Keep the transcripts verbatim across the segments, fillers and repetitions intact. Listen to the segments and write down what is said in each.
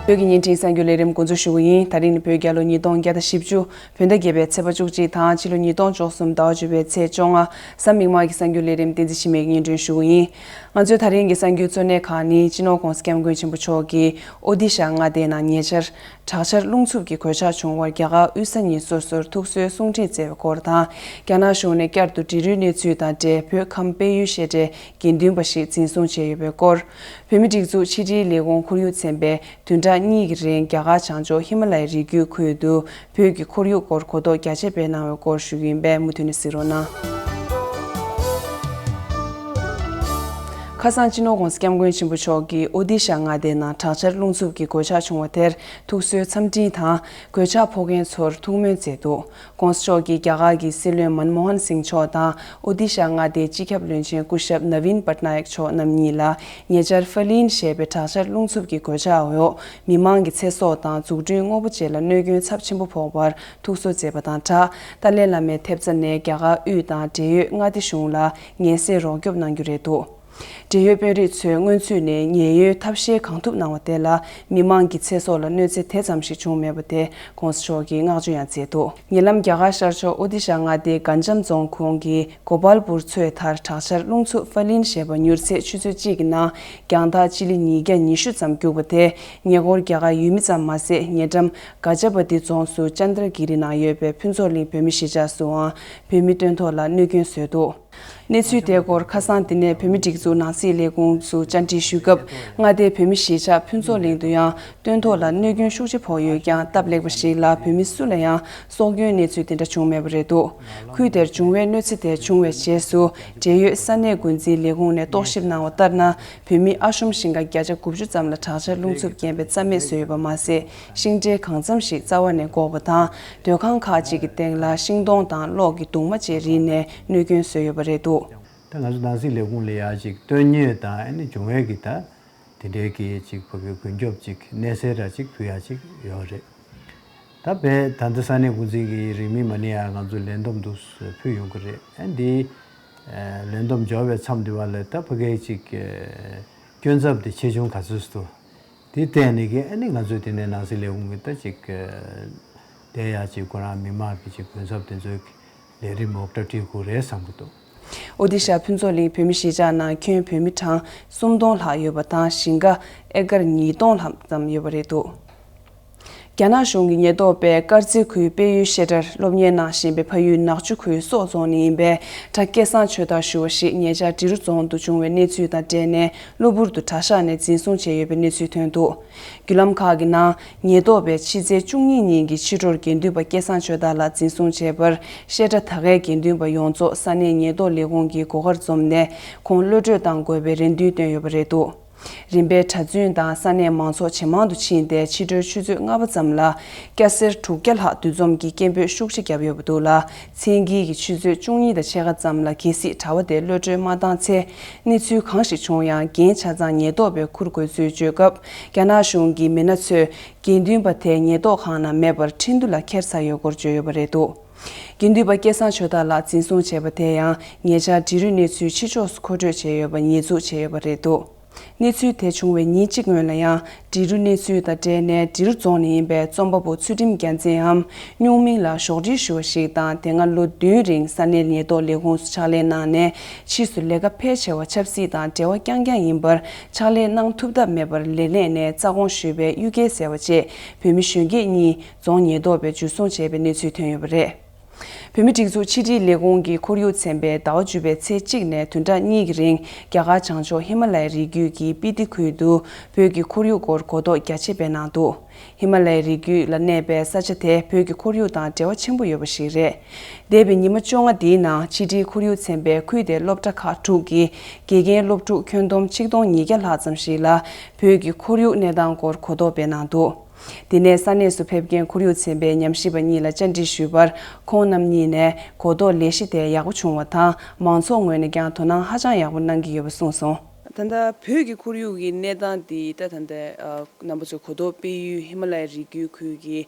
བོད་ཀྱི་བརྙན་འཕྲིན་གསར་འགྱུར་ལས་རིམ་འགོ་འཛུགས་ཞུ་གི་ཡིན། ད་རིང་ནི་བོད་རྒྱལ་ལོ་ཉིས་སྟོང་བརྒྱ་དང་བཞི་བཅུ། བོད་ཟླ་བརྒྱད་པའི་ཚེས་པ་བཅུ་གཅིག་དང་ཕྱི་ལོ་ཉིས་སྟོང་བཅུ་གསུམ་ཟླ་བ་བཅུ་པའི་ཚེས་བཅོ་ལྔ། གཟའ་མིག་དམར་གྱི་གསར་འགྱུར་ལས་རིམ་བསྟན་འཛིན་འཆི་མེད་སྙན་སྒྲོན་ཞུ་གི་ཡིན། ང་ཚོའི་ད་རིང་གི་གསར་འགྱུར་གཙོ་གནད་ཁག་ནི། སྤྱི་ནོར་༧གོང་ས་༧སྐྱབས་མགོན་ཆེན་པོ་མཆོག་གིས་ཨོ་ཏི་ཤ་མངའ་སྡེའི་ནང་ཉེ་ཆར་དྲག་ཆར་རླུང་འཚུབ་ཀྱི་གོད་ཆག་བྱུང་བར་རྒྱ་གར་དབུས་ས་གཉིས་སོ་སོར་ཐུགས་གསོའི་གསུང་འཕྲིན་བསྩལ་བའི་སྐོར་དང་། རྒྱ་ནག་གཞུང་ནས་བསྐྱར་དུ་འབྲེལ་ཡོད་གནས་ཚུལ་དང་འབྲེལ་བོད་ཁམས་དཔལ་ཡུལ་བཤད་གྲྭའི་དགེ་འདུན་པ་ཞིག་འཛིན་བཟུང་བྱས་ཡོད་པའི་སྐོར། བོད་མིའི་སྒྲིག་འཛུགས་ཕྱི་དྲིལ་ལས་ཁུངས་ཁོར་ཡུག་ཚན་པས་བདུན་ཕྲག་གཉིས་ཀྱི་རིང་རྒྱ་གར་བྱང་ཕྱོགས་ཧི་མ་ལ་ཡའི་རི་རྒྱུད་ཁུལ་དུ་བོད་ཀྱི་ཁོར་ཡུག་སྐོར་གོ་རྟོགས་རྒྱ་ཆེ་སྤེལ་གནང་བའི་སྐོར་ཞུ་རྒྱུ་ཡིན་པས་མུ་མཐུད་ནས་གཟིགས་རོགས་གནང་། ཁ་སང་སྤྱི་ནོར་༧གོང་ས་༧སྐྱབས་མགོན་ཆེན་པོ་མཆོག་གིས་ཨོ་ཏི་ཤ་མངའ་སྡེའི་ནང་དྲག་ཆར་རླུང་འཚུབ་ཀྱི་གོད་ཆག་བྱུང་བ་དེར་ཐུགས་གསོའི་འཚམས་འཕྲིན་དང་། གོད་ཆག་ཕོག་མཁན་ཚོར་ཐུགས་སྨོན་བསྩལ་འདུག༧གོང་ས་མཆོག་གིས་རྒྱ་གར་གྱི་སྲིད་བློན་མན་མོ་ཧན་སིང་མཆོག་དང་ཨོ་ཏི་ཤ་མངའ་སྡེའི་སྤྱི་ཁྱབ་བློན་ཆེན་སྐུ་ཞབས་ནབ་ཝིན་པཊ་ནཱ་ཡག་མཆོག་རྣམ་གཉིས་ལ། ཉེ་ཆར་ཧྥ་ལིན་ཞེས་པའི་དྲག་ཆར་རླུང་འཚུབ་ཀྱི་གོད་ཆག་འོག་མི་མང་གི་ཚེ་སྲོག་དང་འཛུགས་སྐྲུན་དངོས་པོ་བཅས་ལ་གནོད་སྐྱོན་ཚབས་ཆེན་པོ་ཕོག་པར་ཐུགས་གསོ་མཛད་པ་དང་སྦྲགས། ཏཱ་ལའི་བླ་མའི་ཐེབས་རྩ་ནས་རྒྱ་གར་དབུས་དང་འབྲེལ་ཡོད་མངའ་སྡེ་གཞུང་ལ་ངལ་སེལ་རོགས་སྐྱོབ་གནང་རྒྱུ་རེད་འདུག་འབྲེལ་ཡོད་དཔོན་རིགས་ཚོས་སྔོན་ཚུད་ནས་ཉེན་གཡོལ་ཐབས་ཤེས་གང་ཐུབ་གནང་བ་དེ་ལ་མི་མང་གི་ཚེ་སྲོག་ལ་གནོད་འཚེ་དེ་ཙམ་ཞིག་བྱུང་མེད་པ་དེ་༧གོང་ས་མཆོག་གིས་བསྔགས་བརྗོད་ཡང་མཛད་འདུག་ཉེ་ལམ་རྒྱ་གར་ཤར་ཕྱོགས་ཨོ་ཏི་ཤ་མངའ་སྡེའི་གན་ཇམ་རྫོང་ཁོངས་ཀྱི་གོ་པལ་པུར་མཚོའི་མཐར་དྲག་ཆར་རླུང་འཚུབ་ཧྥ་ལིན་ཞེས་པ་མྱུར་ཚད་ཆུ་ཚོད་གཅིག་གི་ནང་རྒྱང་ཐག་སྤྱི་ལེ་ཉིས་བརྒྱ་ཉི་ཤུ་ཙམ་རྒྱུག་པ་དེ་ཉེ་འཁོར་རྒྱ་གར་ཡུལ་མི་ཙམ་མ་ཟད། ཉེ་འགྲམ་ག་ཅ་པ་ཏི་རྫོང་སུ་ཅན་དྲ་གི་རི་ནང་ཡོད་པའི་ཕུན་ཚོགས་གླིང་བོད་མི་གཞིས་ཆགས་སུའང་བོད་མི་སྟོན་ཐོག་ལ་གནོད་སྐྱོན་བཟོས་འདུག་གནས་ཚུལ་དེའི་སྐོར་ཁ་སང་འདི་ནས་བོད་མིའི་སྒྲིག་འཛུགས་ནང་སྲིད་ལས་ཁུངས་སུ་བཅར་འདྲི་ཞུས་སྐབས། མངའ་སྡེའི་བོད་མི་གཞིས་ཆགས་ཕུན་ཚོགས་གླིང་དུ་ཡང་སྟོན་ཐོག་ལ་གནོད་སྐྱོན་ཤུགས་ཆེ་ཕོག་ཡོད་ཀྱང་། སྟབས་ལེགས་པ་ཞིག་ལ་བོད་མི་སུ་ལ་ཡང་སྲོག་སྐྱོན་གནས་ཚུལ་དེ་འདྲ་བྱུང་མེད་པ་རེད་འདུག་ཁུལ་དེར་འབྱུང་བའི་གནོད་འཚེ་དེ་བྱུང་བའི་རྗེས་སུ། འབྲེལ་ཡོད་ས་གནས་འགོ་འཛིན་ལས་ཁུངས་ནས་རྟོག་ཞིབ་གནང་བ་ལྟར་ན། བོད་མི་ཨ་ཤོམ་ཞིང་ཁ་བརྒྱ་ཆ་དགུ་བཅུ་ཙམ་ལ་དྲག་ཆར་རླུང་འཚུབ་རྐྱེན་པས་རྩ་མེད་བཟོས་ཡོད་པ་མ་ཟད། ཤིང་འབྲས་གང་འཚམ་ཞིག་རྩ་བ་ནས་འགོག་པ་དང་། སྡོད་ཁང་ཁག་ཅིག་གི་སྟེང་ལ་ཤིང་སྡོང་དང་གློག་གི་གདུང་མ་བཅས་རིལ་ནས་གནོད་སྐྱོན་བཟོས་ཡོད་པ་རེད་འདུག་ད་ང་ཚོ་ནང་སྲིད་ལས་ཁུངས་ལ་ཡ་ཅིག་སྟོན་ཉེས་དང་ཨ་ནི་འབྱུང་བའི་གི་ད་དེ་འདྲའི་གི་ཅིག་ཕ་གི་རྒུད་སྐྱོབ་ཅིག་གནས་སའི་ར་ཅིག་ཕུལ་ཡ་ཅིག་ཡོད་རེད། ད་བས་ད་ལྟ་ས་གནས་འགོ་འཛིན་གྱི་རིང་མིན་མ་ནི་ཡ་ང་ཚོ་ལས་བསྡོམས་འདུག་ཕུལ་ཡོང་གི་རེད། ཨ་འདི་ལས་བསྡོམས་འབྱོར་བའི་མཚམས་འདི་བ་ལ་ད་ཕ་གི་ཅིག་སྐྱོན་ཚབས་དེ་ཆེ་ཆུང་ག་ཚོད་འདུག་དེ་བལྟས་ནས་ཀྱི་ཨ་ནི་ང་ཚོས་དེ་ནས་ནང་སྲིད་ལས་ཁུངས་ཀྱི་ད་ཅིག་བལྟས་ཡ་ཅིག་ཁོ་རང་མི་མང་གི་ཅིག་གུན་གསབ་དེ་ཚོའི་ལས་རིམ་འོག་གྲ་སྒྲིག་དགོས་རེད་བསམ་གྱི་འདུག་ཨོ་ཏི་ཤ་ཕུན་ཚོགས་གླིང་བོད་མི་གཞིས་ཆགས་ནང་ཁྱོན་བོད་མི་གྲངས་སུམ་སྟོང་ལྷག་ཡོད་པ་དང་། ཞིང་ཁ་ཨེ་ཀར་ཉིས་སྟོང་ལྷག་ཙམ་ཡོད་པ་རེད་འདུག་རྒྱ་ནག་གཞུང་གི་ཉེན་རྟོག་པས་དཀར་མཛེས་ཁུལ་དཔལ་ཡུལ་བཤད་གྲྭར་སློབ་གཉེར་གནང་བཞིན་པའི་ཕ་ཡུལ་ནག་ཆུ་ཁུལ་སོག་རྫོང་ནས་ཡིན་པའི་གྲྭ་སྐལ་བཟང་ཆོས་དར་ཞུ་བ་ཞིག་ཉེ་ཆར་འབྲི་རུ་རྫོང་དུ་བྱུང་བའི་གནས་ཚུལ་དང་འབྲེལ་ནས། གློ་བུར་དུ་གྲྭ་ཤག་ནས་འཛིན་བཟུང་བྱས་ཡོད་པའི་གནས་ཚུལ་ཐོན་འདུག་བརྒྱུད་ལམ་ཁག་གི་ནང་། ཉེན་རྟོག་པས་ཕྱི་ཚེས་བཅུ་གཉིས་ཉིན་གྱི་ཕྱི་དྲོར་དགེ་འདུན་པ་སྐལ་བཟང་ཆོས་དར་ལགས་འཛིན་བཟུང་བྱས་པར། བཤད་གྲྭ་ད་གའི་དགེ་འདུན་པ་ཡོངས་རྫོགས་ས་གནས་ཉེན་རྟོག་ལས་ཁུངས་ཀྱི་སྒོ་ཁར་འཛོམས་ནས། ཁོང་གློད་གྲོལ་གཏང་དགོས་པའི་རེ་འདུན་བཏོན་ཡོད་པ་རེད་འདུག་རིམ་པས་གྲྭ་བཙུན་དང་ས་གནས་མང་ཚོགས་ཇེ་མང་དུ་ཕྱིན་ཏེ། ཕྱི་དྲོའི་ཆུ་ཚོད་ལྔ་པ་ཙམ་ལ་སྐྱ་སེར་དྲུག་བརྒྱ་ལྷག་འདུ་འཛོམས་ཀྱིས་སྐད་འབོད་ཤུགས་ཆེ་བརྒྱབ་ཡོད་པ་འདུག་ལ། མཚན་དཀྱིལ་གྱི་ཆུ་ཚོད་བཅུ་གཉིས་དང་ཕྱེད་ཀ་ཙམ་ལ་གལ་སྲིད་གྲྭ་བ་དེ་གློད་གྲོལ་མ་བཏང་ཚེ། གནས་ཚུལ་གང་ཞིག་བྱུང་ཡང་འགན་ཆ་ཚང་ཉེན་རྟོག་པས་འཁུར་དགོས་ཚུལ་བརྗོད་སྐབས། རྒྱ་ནག་གཞུང་གི་མི་སྣ་ཚོས་དགེ་འདུན་པ་དེ་ཉེན་རྟོག་ཁང་ནང་མེད་པར་ཁྲིན་ཏུ་ལ་ཁྱེར་ཚར་ཡོད་སྐོར་བརྗོད་ཡོད་པ་རེད་འདུག་དགེ་འདུན་པ་སྐལ་བཟང་ཆོས་དར་ལགས་འཛིན་བཟུང་བྱས་པ་དེ་ཡང་ཉེ་ཆར་འབྲི་རུ་གནས་ཚུལ་ཕྱི་ཕྱོགས་སུ་མཁོ་སྤྲོད་བྱས་ཡོད་པ་ཉེས་འཛུགས་བྱས་ཡོད་པ་རེད་འདུག་གནས་ཚུལ་དེ་བྱུང་བའི་ཉིན་གཅིག་སྔོན་ལ་ཡང་། འབྲི་རུ་གནས་ཚུལ་དང་འབྲེལ་ནས་འབྲི་རུ་རྫོང་ནས་ཡིན་པའི་རྩོམ་པ་པོ་ཚུལ་ཁྲིམས་རྒྱལ་མཚན་འམ་སྨྱུག་མིང་ལ་ཞོགས་དྲིལ་ཞུ་བ་ཞིག་དང་། དེ་སྔ་ལོ་བདུན་རིང་ས་གནས་ཉེན་རྟོག་ལས་ཁུངས་སུ་ཕྱག་ལས་གནང་ནས། ཕྱིས་སུ་ལས་ཀ་ཕལ་ཆེ་བ་ཆབ་སྲིད་དང་འབྲེལ་བ་རྐྱང་རྐྱང་ཡིན་པར། ཕྱག་ལས་གནང་ཐུབ་ཐབས་མེད་པར་ལས་གནས་ནས་རྩ་དགོངས་ཞུས་པའི་གཡུལ་འགྱེད་ཟེར་བ་བཅས་བོད་མི་གཞོན་སྐྱེས་གཉིས་རྫོང་ཉེན་རྟོག་པས་འཇུ་བཟུང་བྱས་པའི་གནས་ཚུལ་ཐོན་ཡོད་པ་རེད། བོད་མིའི་སྒྲིག་འཛུགས་ཕྱི་དྲིལ་ལས་ཁུངས་ཀྱི་ཁོར་ཡུག་ཚན་པས་ཟླ་བ་བཅུ་པའི་ཚེས་གཅིག་ནས་བདུན་ཕྲག་གཉིས་ཀྱི་རིང་རྒྱ་གར་བྱང་ཕྱོགས་ཧི་མ་ལ་ཡའི་རི་རྒྱུད་ཀྱི་སྤི་ཏི་ཁུལ་དུ་བོད་ཀྱི་ཁོར་ཡུག་སྐོར་གོ་རྟོགས་རྒྱ་ཆེ་སྤེལ་གནང་འདུག་ཧི་མ་ལ་ཡའི་རི་རྒྱུད་ལ་གནས་པའི་ས་ཆ་དེ་བོད་ཀྱི་ཁོར་ཡུག་དང་འབྲེལ་བ་ཆེན་པོ་ཡོད་པ་ཞིག་རེད། འདས་པའི་ཉི་མ་བཅོ་ལྔ་འདིའི་ནང་ཕྱི་དྲིལ་ཁོར་ཡུག་ཚན་པས་ཁུལ་དེའི་སློབ་གྲྭ་ཁག་དྲུག་གི་དགེ་རྒན་སློབ་ཕྲུག་ཁྱོན་བསྡོམས་ཆིག་སྟོང་ཉིས་བརྒྱ་ལྷག་ཙམ་ཞིག་ལ་བོད་ཀྱི་ཁོར་ཡུག་གནས་སྟངས་སྐོར་གོ་རྟོགས་སྤེལ་གནང་འདུག་དེ་ནས་ས་གནས་སུ་ཕེབས་མཁན་ཁོར་ཡུག་ཚན་པའི་ཉམས་ཞིབ་པ་གཉིས་ལ་བཅར་འདྲི་ཞུས་པར། ཁོང་རྣམ་གཉིས་ནས་གོ་རྟོགས་ལས་གཞི་དེ་ཡག་པོ་བྱུང་བ་དང་། མང་ཚོགས་ངོས་ནས་ཀྱང་དོ་སྣང་ཧ་ཅང་ཡག་པོ་གནང་གི་ཡོད་པ་གསུངས་སོང་། ད་ལྟ་བོད་ཀྱི་ཁོར་ཡུག་གི་གནས་སྟངས་འདི་ད་ད་ལྟ་རྣམ་པ་ཚོས་གོ་རྟོགས་སྤེལ་ཡུལ་ཧི་མ་ལ་ཡའི་རི་རྒྱུད་ཁུལ་གྱི་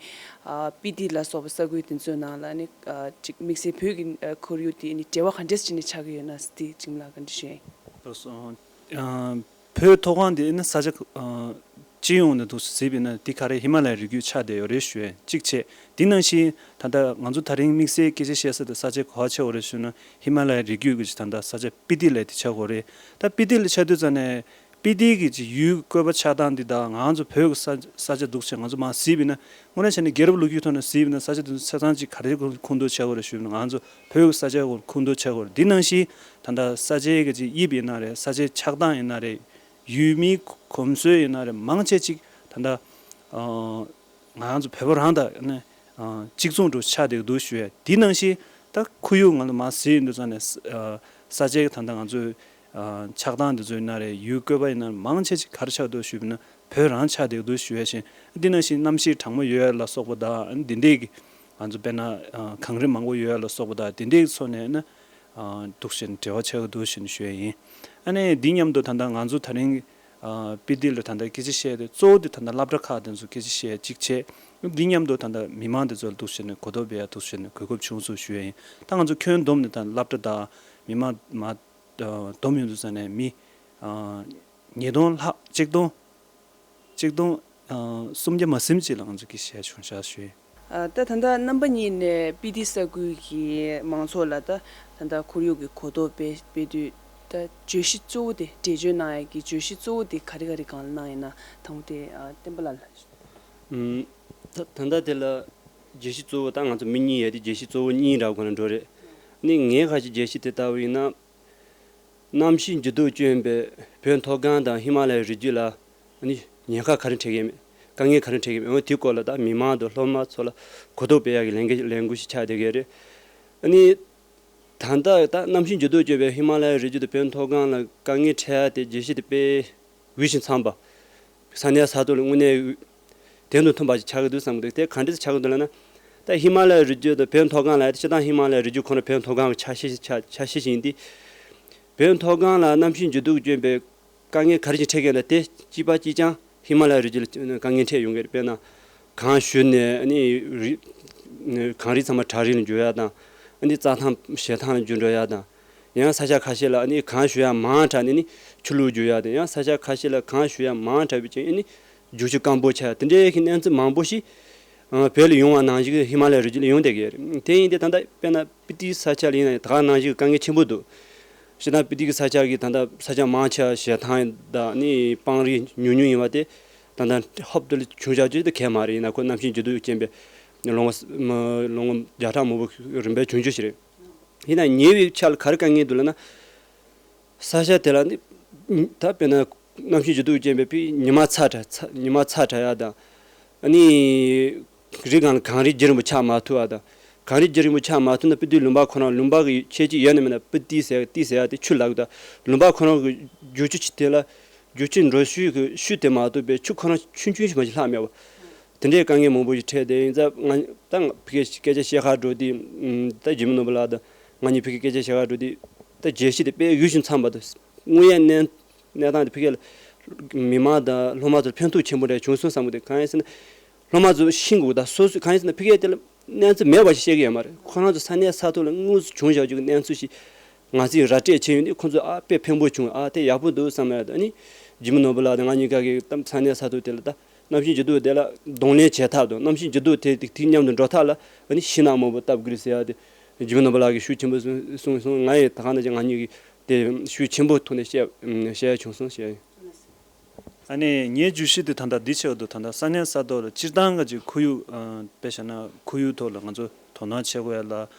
སྤི་ཏི་ལ་སོགས་པ་ས་ཁུལ་དེ་ཚོའི་ནང་ལ་ནི་ཅིག་དམིགས་བསལ་བོད་ཀྱི་ཁོར་ཡུག་དེ་ནི་འབྲེལ་བ་ག་འདྲས་ཅིག་ནས་ཆགས་ཀྱི་ཡོད་ན་དེ་ཅིག་ལ་བཀའ་འདྲི་ཞུ་ཡིན། བོད་མཐོ་སྒང་དེ་ནི་ས་ཆ། སྤྱི་ཡོངས་ནས་འདུག་སེ་གཟིགས་པ་ཡིན་ན་འདི་ག་རེ་ཧི་མ་ལ་ཡའི་རི་རྒྱུད་ཆགས་བསྡད་ཡོད་རེད་ཞུ་ཡས་གཅིག་བྱས། འདི་ནང་བཞིན་ད་ལྟ་ང་ཚོ་ད་རིང་དམིགས་བསལ་སྐད་ཆ་བཤད་ས་དེ་ས་ཆ་ག་པར་ཆགས་ཡོད་རེད་ཞུས་ན་ཧི་མ་ལ་ཡའི་རི་རྒྱུད་ཀྱི་ད་ལྟ་ས་ཆ་སྤི་ཏི་ལ་དེ་ཆགས་ཡོད་རེད། ད་སྤི་ཏི་ལ་ཆགས་དུས་ཙམ་ནས་སྤི་ཏི་གི་ཅིག་ཡུལ་བཀོད་པ་ཆགས་སྟངས་འདི་དང་ང་ཚོ་བོད་ཀྱི་ས་ས་ཆ་འདུག་སེ་ང་ཚོ་མར་གཟིགས་པ་ཡིན་ན་དངོས་གནས་བྱས་ན་རྒྱལ་རབས་ལོ་རྒྱུས་ཐོག་ནས་གཟིགས་པ་ཡིན་ན་ས་ཆ་དེ་ཚོ་ཆ་ཚང་ཅིག་ག་རེ་ཁོངས་གཏོགས་ཆགས་ཡོད་རེད་ཞུས་ན་ང་ཚོ་བོད་ཀྱི་ས་ཆ་ཁོངས་གཏོགས་ཆགས་ཡོད་རེད། འདི་ནང་བཞིན་ད་ལྟ་ས་ཆའི་གི་ཅིག་དབྱིབས་ཡིན་ན་རེད། ས་ཆའི་ཆགས་སྟངས་ཡིན་ན་རེད། ཡུལ་མིའི་གོམས་སྲོལ་ཡིན་ན་རེད། མང་ཆེ་ཅིག་ད་ལྟ་ཨ་ང་ཚོ་བོད་པ་རང་དང་ནི་ཨ་གཅིག་མཚུངས་འདྲ་ཆགས་བསྡད་འདུག་ཞུ་ཡས། དེ་ནང་བཞིན་ད་ཁོར་ཡུག་ང་ཚོ་མར་གཟིགས་ཡོང་དུས་ཙམ་ནས་ཨ་ས་ཆའི་ད་ལྟ་ང་ཚོའི་ཨ་ཆགས་སྟངས་འདི་ཚོ་ཡིན་ན་རེད། ཡུལ་བཀོད་པ་ཡིན་ན་རེད། མང་ཆེ་ཅིག་ག་རེ་ཆགས་འདུག་ཞུས་པ་ཡིན་ན་བོད་རང་ཆགས་བསྡད་འདུག་ཞུ་ཡས་ཤིང་། དེ་ནང་བཞིན་གནམ་གཤིས་གྲང་མོ་ཡོད་ཡས་ལ་སོགས་པ་དང་འདི་འདྲས་ཀྱི་ང་ཚོ་དཔེར་ན་ཨ་གངས་རི་མང་པོ་ཡོད་ཡས་ལ་སོགས་པ་དང་དེ་འདྲས་ཀྱི་ཕྱོགས་ནས་ནི། ཨ་འདུག་བྱས་ནས་འབྲེལ་བ་ཆགས་ཀྱི་འདུག་ཞེས་ནས་ཞུ་ཡས་ཡིན། ཨ་ནི་འདི་མཉམ་དུ་ད་ལྟ་ང་ཚོ་ད་རིང་ཨ་སྤི་ཏི་ལ་ད་ལྟ་སྐད་ཆ་བཤད་དེ་གཙོ་བོ་དེ་ད་ལྟ་སློབ་གྲྭ་ཁག་དེ་ཚོ་སྐད་ཆ་བཤད་གཅིག་བྱས། འདི་མཉམ་དུ་ད་ལྟ་མི་མང་དེ་ཚོ་ལ་འདུག་བྱས་ནས་གོ་རྟོགས་སྤེལ་ཡག་འདུག་བྱས་ནས་གོ་སྐབས་བྱུང་སོང་ཞུ་ཡས་ཡིན། ད་ང་ཚོ་ཁྱོན་བསྡོམས་ནས་ད་སློབ་གྲྭ་དང་མི་མང་མ་ཨ་བསྡོམས་ཡོང་དུས་ཙམ་ནས་མི་ཨ་ཉིས་སྟོང་ལྷག་ཆིག་སྟོང་ཆིག་སྟོང་ཨ་སུམ་བརྒྱ་མ་ཟིན་ཅིག་ལ་ང་ཚོ་སྐད་ཆ་བཤད་བྱུང་བཞག་ཞུ་ཡིན། ཨ་ད་ད་ལྟ་རྣམ་པ་གཉིས་ནས་སྤི་ཏི་ས་ཁུལ་གྱི་མང་ཚོགས་ལ་ད་ད་ལྟ་ཁོར་ཡུག་གི་གོ་རྟོགས་སྤེལ་སྤེལ་དུས་ད་བརྗོད་གཞི་གཙོ་བོ་དེ་འགྲེལ་བརྗོད་གནང་ཡག་གི་བརྗོད་གཞི་གཙོ་བོ་དེ་ག་རེ་ག་རེ་སྒང་ལ་གནང་ཡིན་ན་དང་པོ་དེ་ཨ་བསྟན་པ་ལགས་ལ། ཨུམ། ད་ད་ལྟ་དེ་ལ་བརྗོད་གཞི་གཙོ་བོ་ད་ང་ཚོ་མི་གཉིས་ཡོད་དེ་བརྗོད་གཞི་གཙོ་བོ་གཉིས་འདྲ་བོ་ཁོ་ན་འགྲོ་རེད། ནི་ངས་ཁ་ཅིག་བརྗོད་གཞི་དེ་ལྟ་བུ་ཡིན་ན། གནམ་གཤིས་འགྱུར་ལྡོག་བསྐྱོན་པའི་བོད་མཐོ་སྒང་དང་ཧི་མ་ལ་ཡའི་རི་རྒྱུད་ལ་ཨ་ནི་ཉེན་ཁ་ག་རེ་འཕྲད་ཀྱི་ཡོད་མེད། དཀའ་ངལ་ག་རེ་འཕྲད་ཀྱི་ཡོད་མེད། འོ་དེའི་སྐོར་ལ་ད་མི་མང་དང་སློབ་མ་ཚོ་ལ་གོ་རྟོགས་སྤེལ་ཡག་གི་ལས་འགུལ་ལས་འགུལ་ཞིག་ཆགས་བསྡད་ཀྱི་རེད། ཨ་ནི་ད་ལྟ་ད་གནམ་གཤིས་འགྱུར་ལྡོག་བསྐྱོན་པའི་ཧི་མ་ལ་ཡའི་རི་རྒྱུད་དུ་བོད་མཐོ་སྒང་ལ་དཀའ་ངལ་འཕྲད་ཡག་དེ་བརྗོད་གཞི་དེ་དཔེ་འོས་ཤིང་འཚམས་པ། ས་གནས་ས་ཐོག་ལ་དངོས་གནས་དོན་དང་མཐུན་པ་ཞིག་ཆགས་ཀྱི་འདུག་བསམ་གྱི་འདུག་དེ་ག་འདྲ་ཆགས་ཀྱི་འདུག་ལབ་ན། ད་ཧི་མ་ལ་ཡའི་རི་རྒྱུད་དང་བོད་མཐོ་སྒང་ལ་ཡ་ད་སྤྱིར་བཏང་ཧི་མ་ལ་ཡའི་རི་རྒྱུད་ཁོ་ན་བོད་མཐོ་སྒང་གི་ཆ་ཤས་ཤིག་ཆ་ཆ་ཤས་ཤིག་ཡིན་ཏེ། བོད་མཐོ་སྒང་ལ་གནམ་གཤིས་འགྱུར་ལྡོག་བསྐྱོན་པའི་དཀའ་ངལ་ག་རེ་ཞིག་འཕྲད་ཀྱི་ཡོད་ན་དེ་གཅིག་པ་གཅིག་རྐྱང་ཧི་མ་ལ་ཡའི་རི་རྒྱུད་ལ་དཀའ་ངལ་འཕྲད་ཡོང་གི་རེད། དཔེར་ན། གངས་བཞུར་ནས་ཨ་ནི་རི་གངས་རི་ཚང་མ་བྲག་རི་ལ་འགྱུར་ཡག་དང་། ཨ་ནི་རྩྭ་ཐང་བྱེ་ཐང་ལ་འགྱུར་འགྲོ་ཡག་དང་། ཡང་ས་ཆ་ཁ་ཤས་ལ་ཨ་ནི་གངས་བཞུར་ཡག་མང་དྲགས་ནས་ནི་ཆུ་ལོག་འགྱུར་ཡག་དང་། ཡང་ས་ཆ་ཁ་ཤས་ལ་གངས་བཞུར་ཡག་མང་དྲགས་པའི་རྐྱེན་ཨ་ནི་རྒྱུག་ཆུ་སྐམ་པོ་ཆགས། དེ་འདྲའི་གི་གནས་ཚུལ་མང་པོ་ཞིག་ཨ་བོད་ལ་ཡོང་བ་ནང་བཞིན་ཧི་མ་ལ་ཡའི་རི་རྒྱུད་ལ་ཡོང་བསྡད་ཀྱི་ཡོད་རེད། དེ་ཡིན་ཏེ་ད་ལྟ་དཔེར་ན་སྤི་ཏིའི་ས་ཆ་ལ་ཡིན་ན་ད་ག་ནང་བཞིན་གྱི་དཀའ་ངལ་ཆེན་པོ་འདུག་སྤྱིར་བཏང་སྤི་ཏི་གི་ས་ཆ་གི་ད་ལྟ་ས་ཆ་མང་ཆེ་བ་བྱེ་ཐང་དང་ནི་སྤང་རི་ཉུང་ཉུང་ཡིན་པ་དེ་ད་ལྟ་ཧོབ་ཏེ་བྱུང་བཞག་རྒྱུ་དེ་གལ་མ་རེད། ཡིན་ན་ཁོ་གནམ་གཤིས་འགྱུར་ལྡོག་རྐྱེན་པས་ལོ་ངོ་ལོ་ངོ་བརྒྱ་ཕྲག་མང་པོ་རིམ་པས་བྱུང་རྒྱུ་ཞིག་རེད། ཡིན་ན་ཉེ་བའི་ཆར་ག་རེ་དཀའ་ངལ་འདུག་ལབ་ན། ས་ཆ་དེ་ལ་ནི་ད་དཔེར་ན་གནམ་གཤིས་འགྱུར་ལྡོག་རྐྱེན་པས་ཕར་ཉི་མ་ཚ་དྲགས་ཚ་ཉི་མ་ཚ་དྲགས་ཡག་དང་། ཨ་ནི་རི་སྒང་ལ་གངས་རི་རྒྱུན་རིང་པོ་ཆགས་མ་ཐུབ་ཡག་དང་། གངས་རི་རྒྱུན་རིང་པོ་ཆགས་མ་ཐུབ་ན་སྤི་ཏིའི་ལུང་པ་ཁོ་རང་ལུང་པ་གི་ཁྱད་ཆོས་ཡོད་ན་མེད་ན་སྤི་ཏི་ཟེར་ཏི་ཟེར་ཡག་དེ་ཆུ་ལ་གི་ད་ལུང་པ་ཁོ་རང་གི་རྒྱུག་ཆུ་ཆུ་དེ་ལ་རྒྱུག་ཆུ་འགྲོ་ཤུལ་གི་ཤུལ་དེ་མ་གཏོགས་པའི་ཆུ་ཁོ་རང་ཆུང་ཆུང་ཞིག་མ་ཞིག་ལྷག་མེད་པ། དེ་འདྲའི་དཀའ་ངལ་མང་པོ་ཞིག་འཕྲད་དེ་ཡིན་ཙང་ང་ད་ང་ཕ་གིར་སྐད་ཆ་བཤད་གར་འགྲོ་དུས་ད་འཇིགས་མེད་ནོར་བུ་ལགས་དང་ང་གཉིས་ཕ་གིར་སྐད་ཆ་བཤད་གར་འགྲོ་དུས་ད་བརྗོད་གཞི་དེ་དཔེ་འོས་ཤིང་འཚམས་པ་དང་དངོས་ཡོད་གནས་གནས་སྟངས་དེ་ཕ་གིར་མི་མང་དང་སློབ་མ་ཚོར་ཕན་ཐོགས་ཆེན་པོ་རེ་བྱུང་སོང་བསམ་གི་འདུག་གང་ཡིན་ཟེར་ན་སློབ་མ་ཚོ་ཤེས་དགོས། ད་སོ་སོས་གང་ཡིན་ཟེར་ན་ཕ་གིར་དེ་ལ་གནས་ཚུལ་མེད་པ་ཞིག་བཤད་གི་ཡོད་མ་རེད། ཁོ་རང་ཚོ་ས་གནས་ས་ཐོག་ལ་དངོས་སུ་བྱུང་བཞག་རྒྱུ་གི་གནས་ཚུལ་ཞིག་ང་ཚོས་ར་སྤྲོད་བྱས་ཡོང་དུས་ཁོ་ཚོ་ཨ་དཔེ་ཕན་པོ་བྱུང་། ཨ་དེ་ཡག་པོ་འདུག་བསམ་ཡ་ད་ནི་འཇིགས་མེད་ནོར་བུ་ལགས་དང་ང་གཉིས་ཀ་གི་ད་ས་གནས་ས་ཐོག་དེ་ལ་ད་གནམ་གཤིས་འགྱུར་ལྡོག་དེ་ལ་གདོང་ལེན་བྱེད་ཐབས་དང་གནམ་གཤིས་འགྱུར་ལྡོག་དེ་དེ་མཉམ་དུ་འགྲོ་ཐབས་ལ་ཨ་ནི་ཤིང་ནགས་མང་པོ་བཏབ་དགོས་རེད་ཟེར་ཡ་དེ་འཇིགས་མེད་ནོར་བུ་ལགས་ཀྱིས་ཤུགས་ཆེན་པོ་གསུངས་གསུངས་སོང་། ང་ཡིས་ད་ག་ནང་བཞིན་ང་གཉིས་ཀྱིས་དེ་ཤུགས་ཆེན་པོ་ཐོག་ནས་བཤད་བཤད་ཡ་བྱུང་སོང་ཞེས། ཨ་ནི་ངའི་བརྗོད་གཞི་དེ་ད་ལྟ་འདི་ཆགས་འདུག་ད་ལྟ་ས་གནས་ས་ཐོག་ལ་སྤྱིར་བཏང་གི་ཅིག་ཁོར་ཡུག་ཨ་དཔེ་བཞག་ན་ཁོར་ཡུག་ཐོག་ལ་ང་ཚོ་དོ་སྣང་བྱེད་དགོས་ཡ་ལ་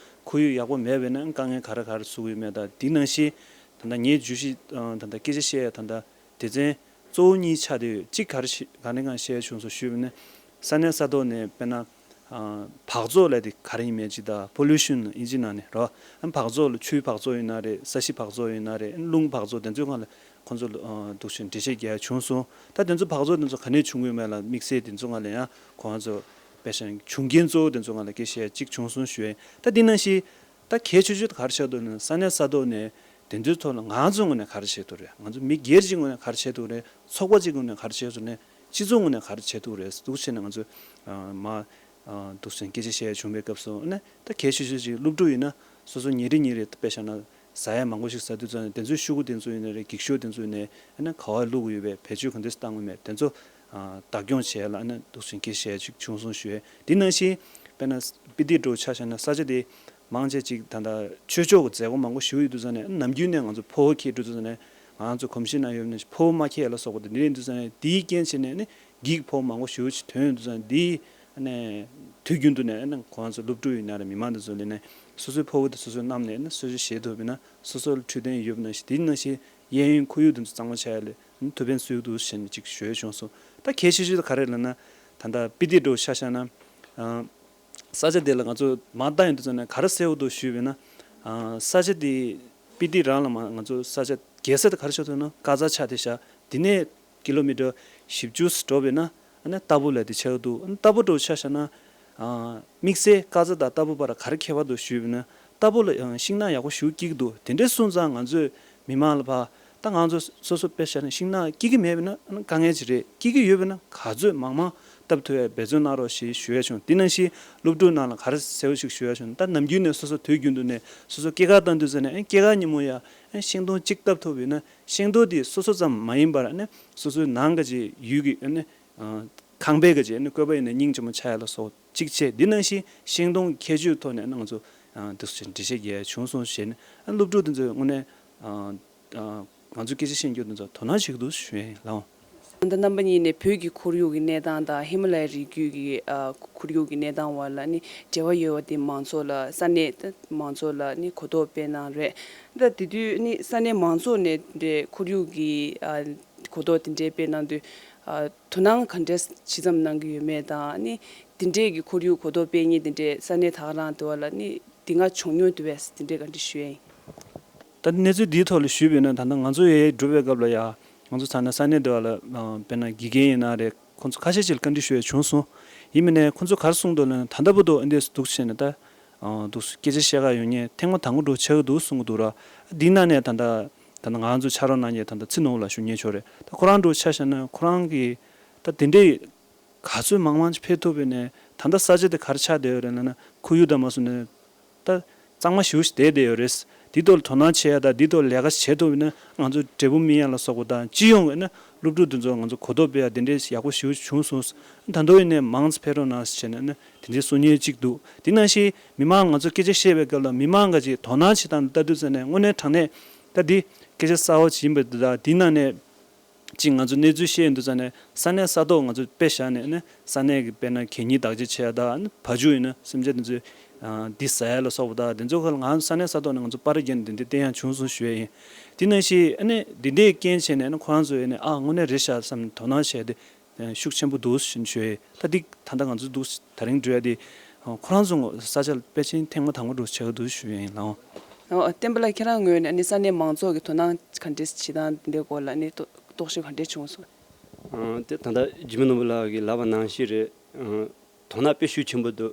ཁོར་ཡུག་ཡག་པོ་མེད་པས་ན་དཀའ་ངལ་ག་རེ་ག་རེ་བཟོ་གི་ཡོད་མེད་དང་། འདི་ནང་བཞིན་ད་ལྟ་ངའི་བརྗོད་གཞི་ཨ་ད་ལྟ་སྐད་ཆ་བཤད་ཡ་ད་ལྟ་སྡེ་ཚན་གཙོ་བོ་གཉིས་ཆགས་བསྡད་ཡོད། གཅིག་ག་རེ་ཞིག་ག་ནས་གང་བཤད་བྱུང་སོང་ཞུས་པ་ཡིན་ན། ས་གནས་ས་ཐོག་ནས་དཔེར་ན་ཨ་སྦགས་བཙོག་ལབ་དེ་ག་རེ་ཡིན་མིན་ཅིག་དང་པོ་ལུ་ཤན་ཨིན་ཇི་ནང་ནས་རེད་བ། ཨ་སྦགས་བཙོག་ལ་ཆུའི་སྦགས་བཙོག་ཡིན་ན་རེད། ས་གཞི་སྦགས་བཙོག་ཡིན་ན་རེད། རླུང་སྦགས་བཙོག་དེ་ཚོའི་སྒང་ལ་ཁོང་ཚོ་ལ་ཨ་འདུག་སེ་འགྲེལ་བཤད་རྒྱག་ཡ་བྱུང་སོང་། ད་དེ་ཚོ་སྦགས་བཙོག་དེ་ཚོ་ག་ནས་བྱུང་གི་ཡོད་མེད་ལ་དམིགས་བསལ་དེ་ཚོ་སྒང་ལ་ཡང་ཁོང་ཚོ་དཔེ་བཞག་ན་བྱུང་རྐྱེན་གཙོ་བོ་དེ་ཚོ་སྒང་ལ་སྐད་ཆ་བཤད་ཡ་གཅིག་བྱུང་སོང་ཞུ་ཡ་ཡིན། ད་འདི་ནང་བཞིན། ད་གལ་ཆེ་ཤོས་དེ་ག་རེ་ཆགས་འདུག་ན་ས་གནས་ས་ཐོག་ནས་དེ་ཚོའི་ཐོག་ལ་ང་ཚོའི་ངོས་ནས་ག་རེ་བྱེད་ཐུབ་རེད། ང་ཚོ་མི་སྒེར་གྱི་ངོས་ནས་ག་རེ་བྱེད་ཐུབ་རེད། ཚོགས་པ་གཅིག་ངོས་ནས་ག་རེ་བྱེད་ཐུབ་རེད། སྤྱི་ཚོགས་ངོས་ནས་ག་རེ་བྱེད་ཐུབ་རེད་འདུག་བྱས་ནས་ང་ཚོས་མ་འདུག་སེ་སྐད་ཆ་བཤད་ཡ་བྱུང་བའི་སྐབས་སུ་ནས་ད་གལ་ཆེ་ཤོས་ཅིག་སློབ་ཕྲུག་ཡིན་ན་སོ་སོ་ཉིན་རེ་ཉིན་རེ་དཔེ་བཞག་ན་ཟ་ཡ་མང་པོ་ཞིག་ཟ་དུས་ཙམ་ནས་དེ་ཚོའི་ཤོག་གུ་དེ་ཚོ་ཡིན་ན་རེད། འགྱིག་ཤོག་དེ་ཚོ་ཡིན་ནའི་ཨ་ནི་ག་པར་བླུགས་ཀྱི་ཡོད་པས་བེད་སྤྱོད་ག་འདྲས་བཏང་གི་མེད་དེ་ཚོ་ བདག་སྐྱོང་བྱས་ལ་ཨ་ནི་འདུག་སེ་སྐད་ཆ་བཤད་ཅིག་བྱུང་སོང་ཞུ་ཡས། དེ་ནང་བཞིན་དཔེར་ན་སྤི་ཏི་འདྲ་བོ་ཆ་བཞག་ན་ས་ཆ་དེ་མང་ཆེ་ཅིག་ད་ལྟ་ཆོས་ཕྱོགས་ཀྱི་མཛད་སྒོ་མང་པོ་ཞིག་ཡོད་དུས་ཙང་ནས་ནམ་རྒྱུན་ནས་ང་ཚོ་ཕོ་བོ་འཁྱེར་འགྲོ་དུས་ཙང་ནས་ང་ཚོ་གོམས་གཤིས་ནང་ཡོད་ནས་ཕོ་བོ་མ་འཁྱེར་ལ་སོགས་པ་དེ་འདྲ་ཡིན་དུས་ཙང་ནས་དེའི་རྐྱེན་བྱས་ནས་ནི་འགྱིག་ཕོ་བོ་མང་པོ་ཞིག་ཅིག་ཐོན་ཡོང་དུས་ཙང་ནས་དེའི་ཨ་ནི་དུས་རྒྱུན་དུ་ནས་ཨ་ནི་ཁོང་ཚོ་སློབ་ཕྲུག་ཡིན་ན་རེད་མི་མང་དེ་ཚོ་ལ་ནས་སོ་སོའི་ཕོ་བོ་དེ་སོ་སོའི་མནའ་མ་ནས་ཨ་ནི་གསོལ་ཇ་བཞེས་ཐུབ་པ་ཡིན་ན་སོ་སོ་ལ་འཕྲོད་བསྟེན་ཡོད་པ་ནང་བཞིན་དེ་ནང་བཞིན་གཡས་གཡོན་ཁོར་ཡུག་དེ་ཚོ་གཙང་མ་བྱས་ལ་ཐུབ་ཕན་གསོས་འདུག་ཟེར་ནས་ཅིག་ཞུས་བྱུང་སོང་། ད་གལ་ཆེ་ཤོས་དེ་ག་རེ་ལབ་ན་ད་ལྟ་སྤི་ཏི་འདྲ་བོ་ཆ་བཞག་ན་ཨ་ས་ཆ་དེ་ལ་ང་ཚོ་མར་ལྟ་ཡོང་དུས་ཙམ་ནས་ག་རེ་གསལ་པོ་འདུག་ཞུས་པ་ཡིན་ན་ཨ་ས་ཆ་དེ་སྤི་ཏི་རང་ལ་མར་ང་ཚོ་ས་ཆ་རྒྱལ་ས་དེ་ག་རེ་ཆགས་འདུག་ན་ཀ་ཛ་ཆགས་བསྡད་ཤག་དེ་ནས་ཀི་ལོ་མི་ཊར་བཞི་བཅུ་ཙམ་འགྲོ་བ་ཡིན་ན་ཨ་ནི་རྟ་ཕོ་ལབ་དེ་ཆགས་འདུག་ཨ་ནི་རྟ་ཕོ་འདྲ་བོ་ཆ་བཞག་ན་ཨ་དམིགས་བསལ་ཀ་ཛ་དང་རྟ་ཕོ་བར་ག་རེ་ཁྱད་པར་འདུག་ཞུས་པ་ཡིན་ན་རྟ་ཕོ་ལ་ཡང་ཤིང་ནགས་ཡག་པོ་ཞེ་པོ་སྐྱེ་གི་འདུག་དེ་འདྲ་སོང་ཙང་ང་ཚོས་མི་མང་ལ་ཕར་ད་ང་ཚོ་སོ་སོ་དཔེ་བཞག་ན་ཤིང་ནགས་སྐྱེ་གི་མེད་པ་ན་ཨ་ནི་དཀའ་ངལ་ཅིག་རེད། སྐྱེ་གི་ཡོད་པ་ན་ག་ཚོད་མང་མང་བཏབ་ཐུབ་ཡ་འབད་བརྩོན་གནང་རོགས་ཞེས་ཞུ་ཡ་བྱུང་། དེ་ནང་བཞིན་སློབ་ཕྲུག་ནང་ལ་ག་རེ་གསལ་པོ་ཞིག་ཞུ་ཡ་བྱུང་ད་ནམ་རྒྱུན་ནས་སོ་སོ་དུས་རྒྱུན་དུ་ནས་སོ་སོ་སྐྱེས་སྐར་བཏང་དུས་ཙམ་ནས་ཨ་ནི་སྐྱེས་སྐར་ཉིན་མོ་ཡ་ཨ་ནི་ཤིང་སྡོང་གཅིག་བཏབ་ཐུབ་པ་ཡིན་ན་ཤིང་སྡོང་དེ་སོ་སོ་ཙམ་མ་ཡིན་པར་ཨ་ནི་སོ་སོའི་ནང་གི་ཅིག་ཡུལ་གྱི་ཨ་ནི་ཁང་པའི་གི་ཅིག་ཨ་ནི་བཀོད་པ་ཡིན་ན་སྙིང་རྗེ་མོ་ཆགས་ཡ་ལ་སོགས་གཅིག་བྱས། འདི་ནང་བཞིན་ཤིང་སྡོང་ཁྱད་ཆོས་ཐོག་ནས་ཨ་ནི་ང་ཚོ་ཨ་འདི་ཚོ་འགྲེལ་བཤད་རྒྱག་ཡ་བྱུང་སོང་ཞེས་ནས་ཨ་ནི་སློབ་ཕྲུག་དེ་ཚོས་དངོས་གནས་ཨ་ཨ་ང་ཚོས་སྐད་ཆ་བཤད་རྒྱུ་དེ་ཚོ་དོ་སྣང་བྱེད་ཀྱི་འདུག་ཞུ་ཡ་ཡིན་ལགས། ད་ལྟ་རྣམ་པ་གཉིས་ནས་བོད་ཀྱི་ཁོར་ཡུག་གི་གནས་སྟངས་དང་ཧི་མ་ལ་ཡའི་རི་རྒྱུད་ཀྱི་ཨ་ཁོར་ཡུག་གི་གནས་སྟངས་བར་ལ་ནི་འབྲེལ་བ་ཡོད་པ་དེ་མང་ཚོགས་ལ་ས་གནས་མང་ཚོགས་ལ་ནི་གོ་རྟོགས་སྤེལ་གནང་རེད། ད་དེ་དུས་ནི་ས་གནས་མང་ཚོགས་ནས་དེ་ཁོར་ཡུག་གི་ཨ་གོ་རྟོགས་དེ་འདྲའི་སྤེལ་གནང་དུས་ཨ་དོ་སྣང་ག་འདྲས་ཇི་ཙམ་གནང་གི་ཡོད་མེད་དང་ནི་དེ་འདྲས་ཀྱི་ཁོར་ཡུག་གོ་རྟོགས་སྤེལ་མཁན་དེ་འདྲས་ས་གནས་ད་ག་རང་དེ་བ་ལ་ནི་དེ་སྔ་བྱུང་མྱོང་དེ་བས་དེ་འདྲས་ག་འདྲས་ཞུ་ཡ་ཡིན། ད་གནས་ཚུལ་འདིའི་ཐོག་ལ་ཞུས་པ་ཡིན་ན་ད་ལྟ་ང་ཚོ་ཡར་འགྲོ་བའི་སྐབས་ལ་ཡ་ང་ཚོ་ཚང་མ་ས་གནས་འདི་བ་ལ་དཔེར་ན་དགེ་རྒན་ཡིན་ན་རེད། ཁོང་ཚོ་ཁ་ཤས་ཅིག་ལ་བཀའ་འདྲི་ཞུ་ཡ་བྱུང་སོང་། ཡིན་མིན་ནས་ཁོང་ཚོ་ག་རེ་གསུངས་འདུག་ལབ་ན་ད་ལྟ་བར་དུ་ཨ་འདྲས་སུ་འདུག་བྱས་ནས་ད་འདུག་སྐད་ཆ་བཤད་ག་ཡོང་མཁན་ཐེངས་མ་དང་པོ་འདྲ་ཆགས་ཀྱི་འདུག་གསུང་གི་འདུག་ར། འདི་ནང་ནས་ད་ལྟ་ད་ལྟ་ང་ཚོ་ཕྱག་རོགས་གནང་མཁན་ད་ལྟ་ཚེ་ནོར་བུ་ལགས་ཞུ་མཁན་ཅིག་ཡོད་རེད། ད་ཁོ་རང་འདྲ་ཆ་བཞག་ན་ཁོ་རང་གིས་ད་དེ་འདྲས་ག་ཚོད་མང་མང་ཅིག་ཕེབས་ཐུབ་པ་ཡིན་ནའི་ད་ལྟ་ས་ཆ་དེ་ག་རེ་ཆགས་བསྡད་ཡོད་རེད་ལབ་ན་ཁོར་ཡུག་དང་མ་སོང་ནས་ད་གཙང་མ་ཞེ་པོ་ཞིག་བསྡད་བསྡད་ཡོད་རེད། འདི་ཐོག་ལ་དོ་སྣང་བྱེད་ཡ་དང་འདི་ཐོག་ལ་ལས་ཀ་བྱེད་ཐུབ་པ་ཡིན་ན་ང་ཚོ་འབྲས་བུ་སྨིན་ཡ་ལ་སོགས་པ་དང་སྤྱི་ཡོངས་ཀྱི་ནི་སློབ་ཕྲུག་འདི་ཚོ་ང་ཚོ་གོ་རྟོགས་སྤེལ་ཡ་དེ་འདྲའི་ཡག་པོ་ཞེ་པོ་བྱུང་སོང་། ད་དུང་ཡིན་ནའི་མང་ཙམ་ཕེབས་རོགས་གནང་ཟེར་བྱས་ནས་ནི་དེ་འདྲའི་གསུང་མཁན་གཅིག་འདུག་དེ་ནང་བཞིན་མི་མང་ང་ཚོ་སྐད་ཆ་བཤད་པའི་སྐབས་ལ་མི་མང་ག་ཅིག་དོ་སྣང་བྱེད་སྟངས་ལ་ལྟ་དུས་ཙམ་ནས་དངོས་གནས་དྲང་གནས་ད་འདི་སྐད་ཆ་གསར་པ་ཅིག་ཡིན་པ་འདི་དང་འདི་ནང་ནས། གཅིག་ང་ཚོ་གནས་ཚུལ་ཤེས་ཡོང་དུས་ཙང་ནས་ས་གནས་ས་ཐོག་ང་ཚོ་དཔེ་བཞག་ནས་ནི་ས་གནས་ཀྱི་དཔེར་ན་གད་སྙིགས་བདག་གཅེས་བྱེད་ཡ་དང་ནི་བ་ཕྱུགས་ཡིན་ན་སེམས་ཅན་དེ་ཚོའི་འདི་ཟ་ཡ་ལ་སོགས་པ་དང་དེ་ཚོ་ཁ་ལ་ང་ས་གནས་ས་ཐོག་ནས་ང་ཚོ་པར་བརྒྱབ་ནས་དེ་འདྲའི་བསྟན་ཡ་བྱུང་སོང་ཞུ་ཡ་ཡིན། དེ་ནང་བཞིན་ཨ་ནི་འདི་འདྲའི་རྐྱེན་བྱས་ནས་ནི་ཁོ་རང་ཚོ་ཡིན་ནས་ཨ་དངོས་གནས་རེད་ཤག་བསམ་ནས་དོ་སྣང་བྱས་ཏེ་ཤུགས་ཆེན་པོ་འདུག་ཞུ་ཡ་ཡིན། ད་འདི་ད་ལྟ་ང་ཚོ་འདུག་དེ་རིང་འགྲོ་ཡ་དེ་ཁོ་རང་ཚོ་ས་ཆ་ལ་དཔེ་ཅན་ཐེངས་མ་དང་པོ་འགྲོ་ཆགས་འདུག་ཞུ་ཡ་ཡིན་ལགས། ཨོ། བསྟན་པ་ལགས་ཁྱེད་རང་ངོས་ནས་ཨ་ནི་ས་གནས་མང་ཚོགས་ཀྱི་དོ་སྣང་ག་འདྲས་བྱེད་སྟངས་འདི་འདྲའི་སྐོར་ལ་ཨ་ནི་རྟོག་རྟོག་ཞིབ་ག་འདྲས་བྱུང་སོང་། ཨང་། དེ་ད་ལྟ་འཇིགས་མེད་ནོར་བུ་ལགས་ཀྱིས་ལབ་པ་ནང་བཞིན་རེད། ཨང་། དོ་སྣང་དཔེ་ཤུགས་ཆེན་པོ་འདུག་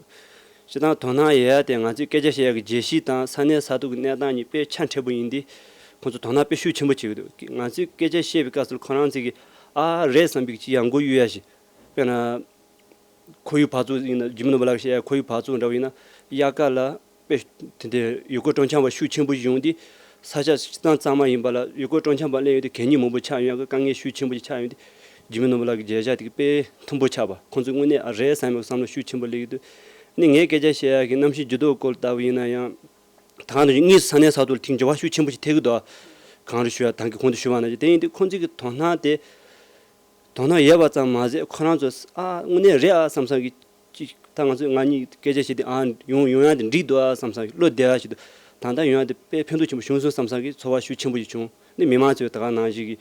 སྤྱིར་བཏང་དོ་སྣང་ཡོད་ཡ་དེ་ང་ཚོས་སྐད་ཆ་བཤད་ཡ་གི་རྒྱལ་སྤྱི་དང་ས་གནས་ས་ཐོག་གི་གནས་སྟངས་གཉིས་དཔེ་ཆ་འཕྲད་པོ་ཡིན་དུས་ཁོང་ཚོ་དོ་སྣང་དཔེ་ཤུགས་ཆེན་པོ་བྱེད་ཀྱི་འདུག་ང་ཚོས་སྐད་ཆ་བཤད་པའི་སྐབས་སུ་ཁོ་རང་ཚོ་གིས་ཨ་རེད་བསམ་པའི་ཅིག་ཡར་མགོ་གཡུག་ཡ་ཞིག་དཔེར་ན། ཁོར་ཡུག་འབག་བཙོག་ཡིན་ན་འཇིགས་མེད་ནོར་བུ་ལགས་ཀྱིས་བཤད་ཡ་ཁོར་ཡུག་འབག་བཙོག་འདྲ་བོ་ཡིན་ན་དབྱར་ཁ་ལ་དཔེ་དེ་འདྲའི་ཡུལ་སྐོར་སྤྲོ་འཆམ་པ་ཤུགས་ཆེན་པོ་ཞིག་ཡོང་དུས་ས་ཆ་སྤྱིར་བཏང་གཙང་མ་ཡིན་པ་ལ་ཡུལ་སྐོར་སྤྲོ་འཆམ་པ་སླེབས་ཡོང་དུས་གད་སྙིགས་མང་པོ་ཆགས་ཡོང་ཡ་གི་དཀའ་ངལ་ཤུགས་ཆེན་པོ་ཞིག་ཆགས་ཡོང་དུས་འཇིགས་མེད་ནོར་བུ་ལགས་ཀྱི་མཇལ་བྱ་དེ་གི་དཔེ་མཐུན་པོ་ཆགས་པ་ཁོང་ཚོས་དངོས་གནས་ཨ་རེད་བསམ་ཡོད་བསམ་བློ་ཤུགས་ཆེན་པོ་སླེབས་ཡོད་དུས་ནི་ངས་སྐད་ཆ་བཤད་ཡ་གི་གནམ་གཤིས་འགྱུར་ལྡོག་སྐོར་ལྟ་བུ་ཡིན་ན་ཡང་ད་ག་ནང་བཞིན་དངོས་སུ་ས་གནས་ས་ཐོག་ལ་དེང་འགྱུར་བ་ཤུགས་ཆེན་པོ་ཞིག་ཐེབས་ཀྱི་འདུག་གང་རེད་ཞུ་ཡ་ད་གིན་གོང་དུ་ཞུས་པ་ནང་བཞིན་དེ་ཡིན་དུས་ཁོང་ཚོས་གི་དོ་སྣང་དེ། དོ་སྣང་ཡོད་པ་ཙམ་མ་ཟད་ཁོ་རང་ཚོ་ཨ་དངོས་གནས་རེད་ཨ་བསམ་བསམ་གི་ཅིག་ད་ང་ཚོས་ང་གཉིས་སྐད་ཆ་བཤད་དུས་ཨ་ཡོང་ཡོང་ཡ་དེ་འགྲིག་འདུག་ཨ་བསམ་བསམ་གི་བློ་བདེ་བ་ཞིག་འདུག་ད་ལྟ་ཡོང་ཡ་དེ་དཔེ་ཕན་ཐོགས་ཆེན་པོ་བྱུང་སོང་བསམ་བསམ་གི་ཚོར་བ་ཤུགས་ཆེན་པོ་ཞིག་བྱུང་ནི་མི་མང་ཚོས་ད་ག་ནང་བཞིན་གི་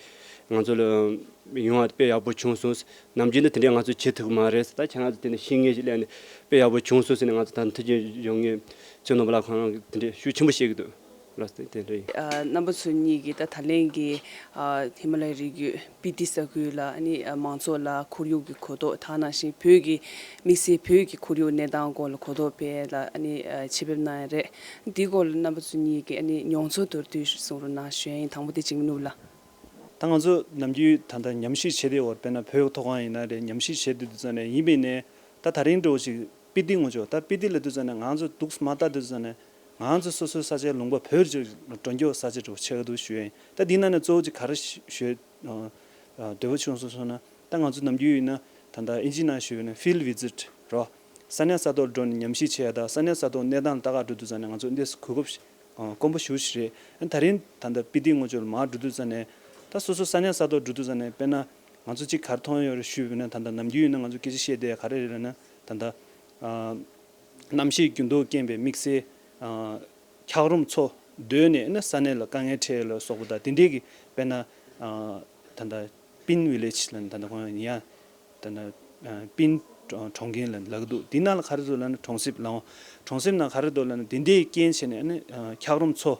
ང་ཚོ་ལ་ཡོང་བ་དཔེ་ཡག་པོ་བྱུང་སོང་། ནམ་རྒྱུན་ནི་དེ་འདྲའི་ང་ཚོས་བྱེད་ཐུབ་ཀྱི་མ་རེད། ད་ཁྱེད་རང་ཚོ་དེ་ནས་ཤེས་མཁན་ཞིག་སླེབས་ནས་དཔེ་ཡག་པོ་བྱུང་སོང་ཟེར་ནས་ང་ཚོ་ད་ཐུགས་རྗེ་ཆེ་ཡོང་ངས་ཚེ་ནོར་བུ་ལགས་ཁོང་རང་གི་དེ་འདྲའི་ཤུགས་ཆེན་པོ་བཤད་ཀྱི་འདུག་ལགས་སོ། དེ་འདྲ་ཡིན། ཨ། རྣམ་པ་ཚོ་གཉིས་ཀྱིས་ད་ད་ལན་གྱི་ཨ་ཧི་མ་ལ་ཡའི་རི་རྒྱུད་སྤི་ཏི་ས་ཁུལ་ལ་ཨ་ནི་ཨ་མང་ཚོགས་ལ་ཁོར་ཡུག་གི་གོ་རྟོགས་དེ་ནང་བཞིན་བོད་ཀྱི་དམིགས་བསལ་བོད་ཀྱི་ཁོར་ཡུག་གནས་སྟངས་སྐོར་ལ་གོ་རྟོགས་སྤེལ་ལ་ཨ་ནི་ཨ་ཆེད་ཕེབས་གནང་ཡ་རེད། འདིའི་སྐོར་ལ་རྣམ་པ་ཚོ་གཉིས་ཀྱིས་ཨ་ནི་མྱོང་ཚོར་མདོར་བསྡུས་ཤིག་གསུང་རོགས་གནང་ཞུ་ཡ་ཡིན། དང་པོ་དེ་འཇིགས་མེད་ནོར་བུ་ལགས། ད་ང་ཚོ་ནམ་རྒྱུན་ད་ལྟ་ཉམས་ཞིབ་བྱེད་དུས་སྐོར་དཔེར་ན་བོད་ཀྱི་མཐོ་སྒང་ཡིན་ན་རེད། ཉམས་ཞིབ་བྱེད་དུས་དུས་ཙམ་ནས་ཡིན་པས་ནས་ད་ད་རིང་འདྲ་བོ་ཞིག་སྤི་ཏི་ངོ་ཅོག་ད་སྤི་ཏི་ལ་དུས་ཙམ་ནས་ང་ཚོ་འདུག་མ་ལྟ་དུས་ཙམ་ནས་ང་ཚོ་སོ་སོའི་ས་ཆའི་ལུང་པ་བོད་ཅིག་འགྲོ་མགྱོགས་ས་ཆ་འདྲ་བོ་ཆགས་འདུག་ཞུ་ཡ་ཡིན། ད་འདི་ནང་ནས་གཙོ་བོ་ཅིག་ག་རེ་ཞུ་འདོད་པ་བྱུང་སོང་ཟེར་ན་ ད་ང་ཚོ་ནམ་རྒྱུན་ཡིན་ན་ད་ལྟ་ཨིན་ཇིའི་ནང་ཞུས་པ་ཡིན་ན་field visit་རོ། ས་གནས་ས་ཐོག་འགྲོ་ནས་ཉམས་ཞིབ་བྱེད་ཡ་དང་ས་གནས་ས་ཐོག་གནས་སྟངས་ལ་ལྟ་ག་འགྲོ་དུས་ཙམ་ནས་ང་ཚོ་འདི་གོ་སྐབས་ཤིག་ཨ་དཀོན་པོ་ཞེ་པོ་ཞིག་རེད། ཨ་ད་རིང་ད་ལྟ་སྤི་ཏི་ངོས་ཕྱོགས་ལ་མར་འགྲོ་དུས་ཙམ་ནས་ད་སོ་སོ་ས་གནས་ས་ཐོག་འགྲོ་དུས་ཙམ་ནས་དཔེར་ན་ང་ཚོ་གཅིག་ག་རེ་མཐོང་ཡོད་རེད་ཞུས་པ་ཡིན་ན། ད་ལྟ་ནམ་རྒྱུན་ཡིན་ན་ང་ཚོ་སྐད་ཆ་བཤད་བསྡད་ཡ་ག་རེ་རེད་ལབ་ན། ད་ལྟ་ཨ་གནམ་གཤིས་འགྱུར་ལྡོག་རྐྱེན་པས་དམིགས་བསལ་ཨ་འཁྱགས་རོམ་མཚོ་བརྡོལ་ནས་ཨ་ནི་ས་གནས་ལ་དཀའ་ངལ་འཕྲད་ཡ་ལ་སོགས་པ་དང་དེ་འདྲས་ཀྱི་དཔེར་ན་ཨ་ད་ལྟ་པིན་ཝི་ལེ་ཇི་ལབ་ནས་ད་ལྟ་ཁོང་ཡང་ད་ལྟ་པིན་གྲོང་ཁྱེར་ལབ་ལབ་ཀྱི་འདུག་འདི་ནང་ལ་ག་རེ་འདུག་ལབ་ན་གྲོང་གསེབ་ལ་འོང་། གྲོང་གསེབ་ནང་ག་རེ་འདུག་ལབ་ན་འདི་འདྲའི་རྐྱེན་བྱས་ནས་ཨ་ནི་འཁྱགས་རོམ་མཚོ་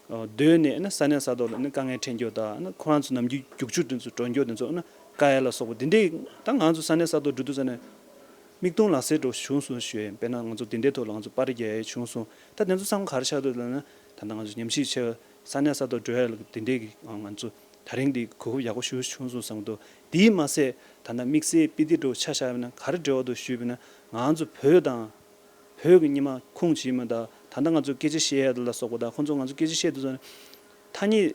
བརྡོལ་ནས་ཨ་ནི་ས་གནས་ས་ཐོག་ལ་ཨ་ནི་དཀའ་ངལ་འཕྲད་རྒྱུ་དང་ཨ་ནི་ཁོ་རང་ཚོ་ནམ་རྒྱུན་རྒྱུག་ཆུ་དེ་ཚོ་འགྲོ་རྒྱུ་དེ་ཚོ་ཨ་ནི་བཀག་ཡ་ལ་སོགས་པ་འདི་འདྲའི་ད་ང་ཚོ་ས་གནས་ས་ཐོག་འགྲོ་དུས་ཙམ་ནས་མིག་མཐོང་ལག་ཟིན་འདྲ་བྱུང་སོང་ཞུ་ཡ་ཡིན། དཔེར་ན་ང་ཚོ་འདི་འདྲའི་ཐོག་ལ་ང་ཚོ་པར་རྒྱག་ཡ་བྱུང་སོང་། ད་དེ་ཚོ་ཚང་མ་ག་རེ་ཆགས་འདུག་ལབ་ན་ད་ལྟ་ང་ཚོ་ཉམས་ཞིབ་བྱེད་ས་གནས་ས་ཐོག་འགྲོ་ཡ་ལ་འདི་འདྲའི་གི་ང་ཚོ་ད་རིང་འདི་གོ་སྐབས་ཡག་པོ་ཞེ་པོ་བྱུང་སོང་བསམ་གྱི་འདུག་དེས་མ་ཟད་ད་ལྟ་དམིགས་བསལ་སྤི་ཏི་འདྲ་བོ་ཆ་བཞག་པ་ན་ག་རེ་འབྲེལ་བ་འདུག་ཞུས་པ་ན་ང་ཚོ་བོད་དང་བོད་ཀྱི་ཉི་མ་ཁུངས་བྱེད་མི་དང་ད་ལྟ་ང་ཚོ་སྐད་ཆ་བཤད་ཡ་དེ་ལ་སོགས་པ་དང་ཁོང་ཚོ་ང་ཚོ་སྐད་ཆ་བཤད་དུས་ཙམ་ནས་ཐ་སྙད་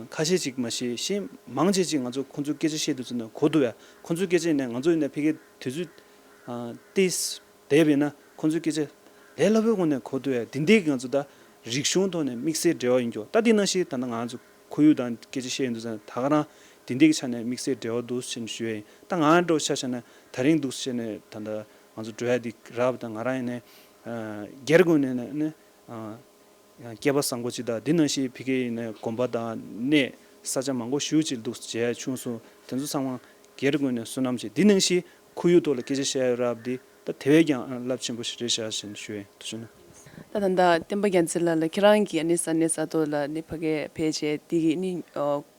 ཁ་ཤས་ཅིག་མ་ཤེས་གཞན་མང་ཆེ་ཅིག་ང་ཚོ་ཁོང་ཚོའི་སྐད་ཆ་བཤད་དུས་ཙམ་ནས་གོ་ཐུབ་ཡ། ཁོང་ཚོའི་སྐད་ཆ་ནས་ང་ཚོ་ཡིན་ན་ཕ་གིའི་དུས་ཚོད་ཏིས་བསྡད་པ་ཡིན་ན་ཁོང་ཚོའི་སྐད་ཆ་ལས་སླ་པོའི་སྒོ་ནས་གོ་ཐུབ་ཡ། དེ་འདྲའི་ང་ཚོ་ད་རིག་གཞུང་ཐོག་ནས་དམིགས་བསལ་འབྲེལ་བ་ཡིན་རྒྱུ། ད་དེ་ནང་བཞིན་ད་ལྟ་ང་ཚོ་ཁོར་ཡུག་དང་སྐད་ཆ་བཤད་ཡོང་དུས་ཙམ་ནས་ད་ག་རང་དེ་འདྲའི་ཆ་ནས་དམིགས་བསལ་འབྲེལ་བ་འདུག་ཟེར་ནས་ཞུ་ཡ་ཡིན། ད་ང་འདྲ་བོ་ཆ་བཞག་ན་ད་རིང་འདུག་ཟེར་ནས་ད་ལྟ་ང་ཚོ་འགྲོ་ཡ་འདི་རག་པ་དང་ང་རང་ཡིན་ནས་སྒེར་སྒོ་ནས་ནས་ནས་སྐལ་པ་བཟང་པོ་ཅིག་དང་འདི་ནང་བཞིན་ཕ་གི་ཡིན་ནས་དགོན་པ་དང་གནས་ས་ཆ་མང་པོ་ཞེ་པོ་ཅིག་འདུག་མཇལ་བྱུང་སོང་། དེ་ཚོ་ཚང་མ་སྒེར་སྒོ་ནས་བསོད་ནམས་ཅིག་འདི་ནང་བཞིན་ཁོར་ཡུག་ཐོག་ལ་སྐད་ཆ་བཤད་ཡ་རག་པ་འདི་ད་དེ་བས་ཀྱང་རླབས་ཆེན་པོ་ཞིག་རེད་ཤག་ཟེར་ནས་ཞུ་ཡ་ཡིན། ཐུགས་རྗེ་གནང་། ད་ད་ལྟ་བསྟན་པ་རྒྱལ་མཚན་ལགས་ལ་ཁྱེད་རང་གིས་ཨ་ནི་ས་གནས་ས་ཐོག་ལ་ནི་ཕ་གིར་ཕེབས་བྱས་འདི་གི་ནི་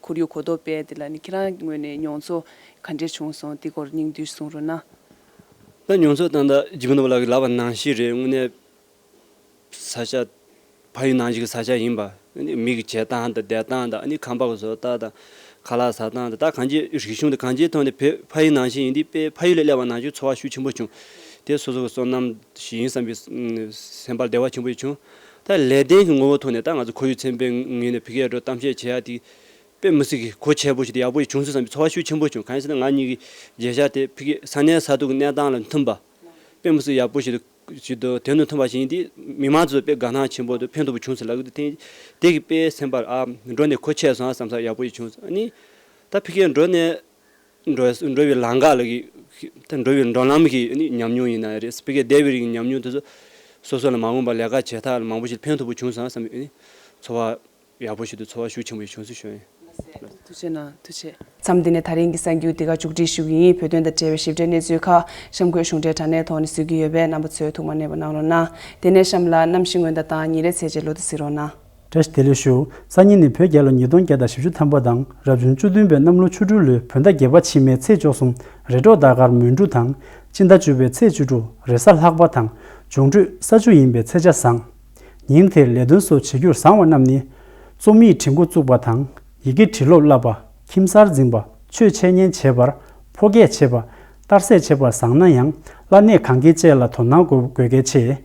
ཁོར་ཡུག་གོ་རྟོགས་སྤེལ་འདི་ལ་ནི་ཁྱེད་རང་ངོས་ནས་མྱོང་ཚོར་ག་འདྲས་བྱུང་སོང་། འདི་སྐོར་སྙིང་བསྡུས་གསུང་རོགས་གནང་། ད་མྱོང་ཚོར་ད་ལྟ་འཇིགས་མེད་ནོར་བུ་ལགས་ཀྱིས་ལབ་པ་ནང་བཞིན་རེད། དངོས་གནས་ས་ཆ་ཕ་ཡུལ་ནང་བཞིན་གྱི་ས་ཆ་ཡིན་པ། མི་གི་བྱེད་སྟངས་དང་བསྡད་སྟངས་དང་ཁང་པ་གི་བཟོ་ལྟ་དང་ཁ་ལག་ཟ་སྟངས་དང་ད་གང་ཅི་རིག་གཞུང་དང་གང་ཅིའི་ཐོག་ནས་བོད་ཕ་ཡུལ་ནང་བཞིན་ཡིན་དུས་དཔེ་ཕ་ཡུལ་ལ་སླེབས་པ་ནང་བཞིན་ཚོར་བ་ཤུགས་ཆེན་པོ་བྱུང་། དེ་སོ་སོ་གི་བསོད་ནམས་ཤིག་ཡིན་བསམ་པའི་སེམས་པར་བདེ་བ་ཆེན་པོ་ཞིག་བྱུང་། ད་ལས་དོན་གྱི་ངོ་བོ་ཐོག་ནས་ད་ང་ཚོ་ཁོར་ཡུག་ཚན་པའི་ངོས་ནས་ཕ་གིར་འགྲོ་གཏམ་བཤད་བྱེད་ཡ་དེ་དཔེ་མི་སྲིད་ཀྱི་གོ་ཆེན་པོ་ཞིག་དང་ཡག་པོ་ཞིག་བྱུང་སོང་བསམ་པའི་ཚོར་བ་ཤུགས་ཆེན་པོ་བྱུང་། གང་ཡིན་ཟེར་ན་ང་གཉིས་ཀྱི་མཇལ་བྱ་དེ་ཕ་གི་ས་གནས་ས་ཐོག་གི་གནས་སྟངས་ལ་མཐུན་པ། དཔེ་མི་སྲིད་ཡག་པོ་ཞིག་ཏུ་ཞིག་ཏུ་དོན་དུ་མཐུན་པ་ཞིག་ཡིན་དུས་མི་མང་ཚོས་དཔེ་དགའ་སྣང་ཆེན་པོ་དང་ཕན་ཐོགས་པོ་བྱུང་ཟེར་ལབ་ཀྱི་འདུག་དེ་དེ་གི་དཔེ་སེམས་པར་ཨ་འགྲོ་ནས་གོ་ཆེ་སོང་བསམ་ས་ཡག་པོ་ཞིག་བྱུང་སོང་། ཨ་ནི་ད་ཕ་གིར་འགྲོ་ནས་འགྲོ་འགྲོ་བའི་ལམ་ཁ་ལ་གི་ད་འགྲོ་བའི་འགྲོ་ལམ་གྱི་ཨ་ནི་ཉམས་མྱོང་ཡིན་ན་རེད། ཕ་གིར་བསྡད་པའི་རིང་གི་ཉམས་མྱོང་དེ་ཚོ་སོ་སོ་ལ་མ་འོངས་པར་ལས་ཀ་བྱེད་ཐབས་ལ་མང་པོ་ཞིག་ཕན་ཐོགས་པོ་བྱུང་སོང་བསམ་པའི་ཨ་ནི་ཚོར་བ། ཡག་པོ་ཞིག་ཏུ་ཚོར་བ་ཤུགས་ཆེན་པོ་ཞིག་བྱུང་ཟེར་ཞུ་ཡིན། ཐུགས་རྗེ་གནང་། ཐུགས་རྗེ། མཚམས་འདི་ནས་ད་རིང་གི་གསར་འགྱུར་འདི་ག་མཇུག་སྒྲིལ་ཞུ་གི་ཡིན། བོད་དོན་དང་འབྲེལ་བའི་ཞིབ་ཕྲའི་གནས་ཚུལ་ཁག་གཤམ་འཁོད་གཞུང་འབྲེལ་དྲ་གནས་ཐོག་ནས་གཟིགས་ཀྱི་ཡོད་པས་རྣམ་པ་ཚོས་ཐུགས་མ་མཉེས་པ་གནང་རོགས་གནང་། དེ་ནས་གཤམ་ལ་གནམ་གཤིས་སྔོན་བརྡ་དང་ཉིན་རེའི་ཚེས་བཅད་ལོ་ཙཱ་གཟིགས་རོགས་གནང་། བཀྲ་ཤིས་བདེ་ལེགས་ཞུ། སང་ཉིན་ནི་བོད་རྒྱལ་ལོ་ཉིས་སྟོང་བརྒྱ་དང་བཞི་བཅུ་ཐམ་པ་དང་རབ་བྱུང་བཅུ་བདུན་པའི་གནམ་ལོ་ཆུ་སྦྲུལ་ལོའི་བོད་ཟླ་བརྒྱད་པ་ཕྱི་མའི་ཚེས་བཅུ་གསུམ་རེས་འགྲོགས་ཟླ་སྐར་མོན་གྲུ་དང་། སྤྱི་ཟླ་བཅུ་པའི་ཚེས་བཅུ་དྲུག་རེས་གཟའ་ལྷག་པ་དང་འབྱུང་འཕྲོད་ས་བཅུ་ཡིན་པའི་ཚེས་ཆ་བཟང་། ཉིན་དེར་ལས་དོན་སོགས་བྱེད་རྒྱུར་བཟང་བ་རྣམས་ནི། རྩོམ་ཡིག་བྲིས་འགོ་བཙུགས་པ་དང་། ཡི་གེ་བྲིས་སློབ་བསླབ་པ། ཁྱིམ་གསར་འཛིན་པ། ཆོས་འཆད་ཉན་བྱེད་པ། ཕོ་སྐྱེས་བྱེད་པ། གཏར་སྲེག་བྱེད་པ་བཟང་ན་ཡང་། བླ་གནས་གང་གའི་བཅས་ལ་དོ་སྣང་དགོས་དགོས་གལ་ཆེ།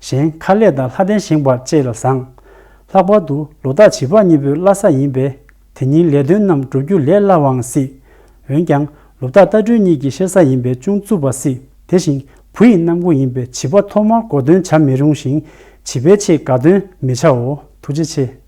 གཞན་ཁ་ལས་དང་ལྷ་རྟེན་བཞེངས་པ་བཅས་ལ་བཟང་། ལྷག་པར་དུ་ལོ་རྟགས་བྱིས་པ་གཉིས་པོའི་བླ་གཟའ་ཡིན་པས། དེ་ཉིན་ལས་དོན་རྣམས་འགྲུབ་རྒྱུ་ལས་སླ་བའང་སྲིད། འོན་ཀྱང་ལོ་རྟགས་རྟ་སྦྲུལ་གཉིས་ཀྱི་གཤེར་གཟའ་ཡིན་པས་ཅུང་རྩུབ་པ་སྲིད། དེ་བཞིན་བུ་ཡི་གནམ་སྒོ་ཡིན་པས་བྱིས་པ་ཐོག་མར་གོ་སྟོན་བྱ་མི་རུང་ཞིང་། བྱིས་པའི་ཆེད་དགའ་སྟོན་མི་བྱའོ། ཐུགས་རྗེ་ཆེ།